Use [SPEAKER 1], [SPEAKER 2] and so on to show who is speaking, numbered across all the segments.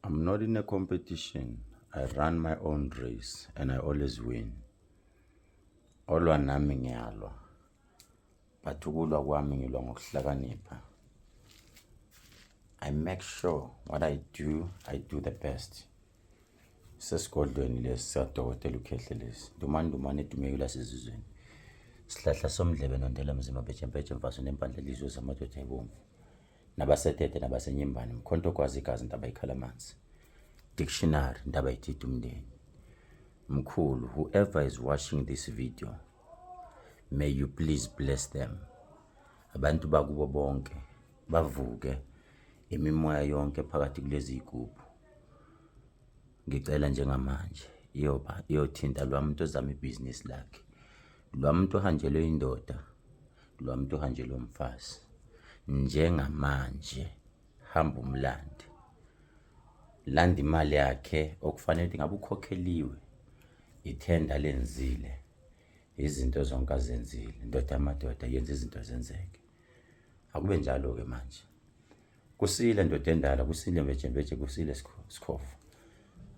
[SPEAKER 1] I'm not in a competition. I run my own race and I always win. Olwa nami ngiyalwa. But ukulwa kwami ngilwa ngokuhlakanipha. I make sure what I do, I do the best. Sesigodlweni lesi sikadokotela uKhehlelezi. Ndumane ndumane edumekile lasezizweni. Sihlahla somdlebe nondela mzima bhejembheje mfaso nempandla lizwe zamadoda ebomvu. Nabasetete nabasenyimbane mkhonto gwazi igazi ndaba ikhala amanzi. Dictionary ndaba ithida umndeni. Mkhulu, whoever is watching this video, may you please bless them. Abantu bakubo bonke bavuke imimoya yonke phakathi kulezi zigubhu. Ngicela njengamanje iyoba iyothinta lwa muntu ozama ibhizinisi lakhe. Lwa muntu ohanjelwe indoda, lwa muntu ohanjelwe umfazi. Njengamanje hamba umlande. Landa imali yakhe okufanele ukuthi ngabe ukhokheliwe. Ithenda lenzile. Izinto zonke azenzile. Ndoda yamadoda yenza izinto zenzeke. Akube njalo-ke manje. Kusile ndoda endala, kusile mbejembeje, kusile sikhova.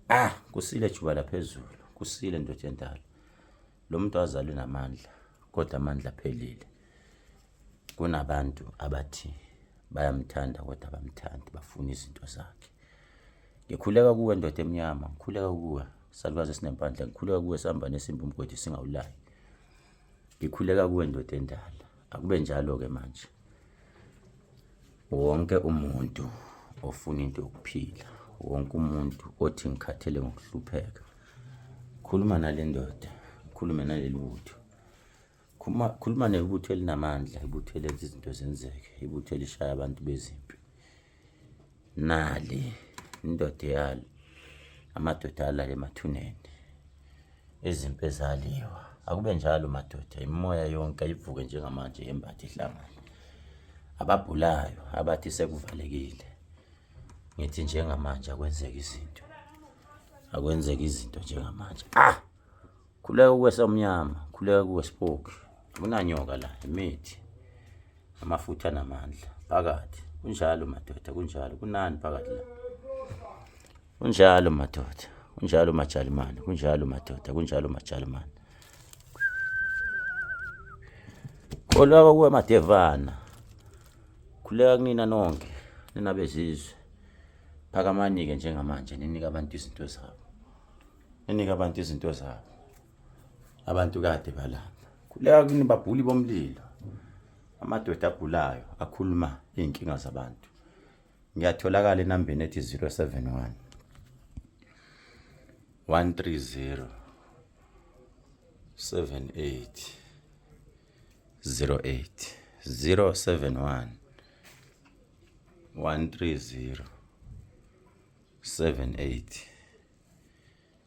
[SPEAKER 1] Ah, kusile juba laphezulu, kusile ndoda endala. Lo muntu wazalwe namandla, kodwa amandla aphelile. Kunabantu abathi bayamthanda kodwa abamthandi, bafuna izinto zakhe. Ngikhuleka kuwe ndoda emnyama, ngikhuleka kuwe salukazi esinempandla, ngikhuleka kuwe sihamba nesimba umgodi singawulayi. Ngikhuleka kuwe ndoda endala. Akube njalo-ke manje. Wonke umuntu ofuna into yokuphila, wonke umuntu othi ngikhathele ngokuhlupheka, khuluma nale ndoda, khulume naleli butho. Khuluma, khuluma nebutho elinamandla, ibutho elenza izinto zenzeke, ibutho elishaya abantu bezimpi. Nali indoda yalo, amadoda alala emathuneni. Izimpi ezaliwa. Akube njalo madoda, imimoya yonke ayivuke njengamanje yembathe ihlangane. Ababhulayo abathi sekuvalekile. Ngithi njengamanje akwenzeke izinto. Akwenzeke izinto njengamanje. Ah! Khuleka kuwe somnyama, khuleka kuwe sipoki. Akunanyoka la, imithi. Amafutha anamandla phakathi. Kunjalo madoda, kunjalo. Kunani phakathi la? Kunjalo madoda, kunjalo majalimane, kunjalo madoda, kunjalo majalimane. Kholwa kuwe madevana. Khuleka kunina nonke, nina bezizwe. Phakamani-ke njengamanje ninike abantu izinto zabo. Ninike abantu izinto zabo. Abantu kade balamba. Khuleka kini babhuli bomlilo. Amadoda abhulayo akhuluma iy'nkinga zabantu. Ngiyatholakala enambeni ethi 071 130 78 08 071 130 78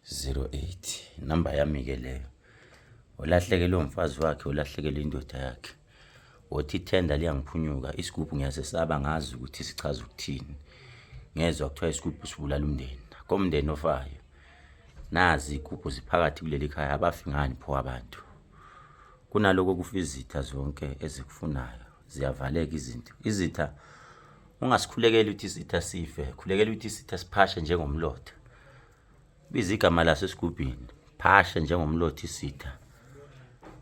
[SPEAKER 1] 08 namba yami ke leyo. Ulahlekelwe umfazi wakhe, ulahlekelwe indoda yakhe. Wothi ithenda liyangiphunyuka, isigubhu ngiyasesaba ngazi ukuthi sichaza ukuthini. Ngezwa kuthiwa isigubhu sibulala umndeni. Komndeni ofayo. Nazi igubhu ziphakathi kuleli khaya abafi ngani pho abantu. Kunaloko kufa izitha zonke ezikufunayo. Ziyavaleka izinto. Izitha ungasikhulekeli ukuthi isitha sife, khulekela ukuthi isitha siphashe njengomlotha. Biza igama laso esigubhini, phashe njengomlotha isitha.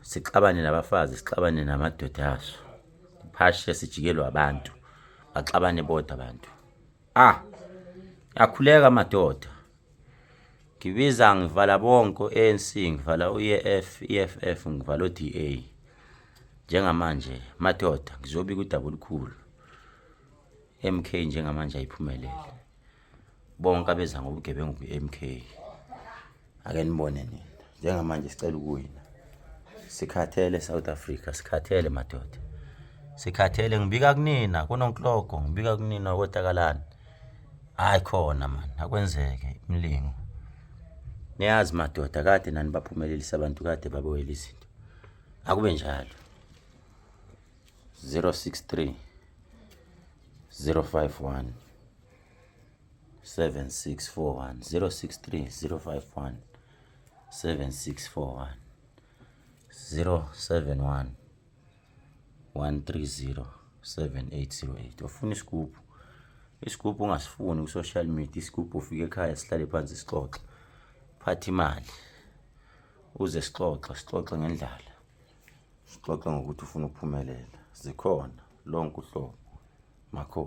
[SPEAKER 1] Sixabane nabafazi, sixabane namadoda aso. Phashe sijikelwe abantu. Baxabane bodwa abantu. Ah! Yakhuleka madoda. Ngibiza ngivala bonke o-ANC, ngivala u-EF, EFF, ngivala o-DA. Njengamanje madoda ngizobika udaba olukhulu. MK njengamanje ayiphumelele. Bonke abeza ngobugebengu kwi-MK. Ake nibone nina. Njengamanje sicela ukuwina. Sikhathele South Africa, sikhathele madoda. Sikhathele ngibika kunina kunonklogo, ngibika kunina kotakalani. Hayi khona man, akwenzeke imlingo. Niyazi madoda kade nani baphumelelisa abantu kade babewela izinto. Akube njalo. 063 051 7641 063 051 7641 071 130 7808. Ufuna isigubhu? Isigubhu ungasifuni ku-social media, isigubhu ufike ekhaya sihlale phansi sixoxe. Phatha imali uze sixoxe, sixoxe ngendlala, sixoxe ngokuthi ufuna ukuphumelela. Zikhona lonke uhlobo, makhosi.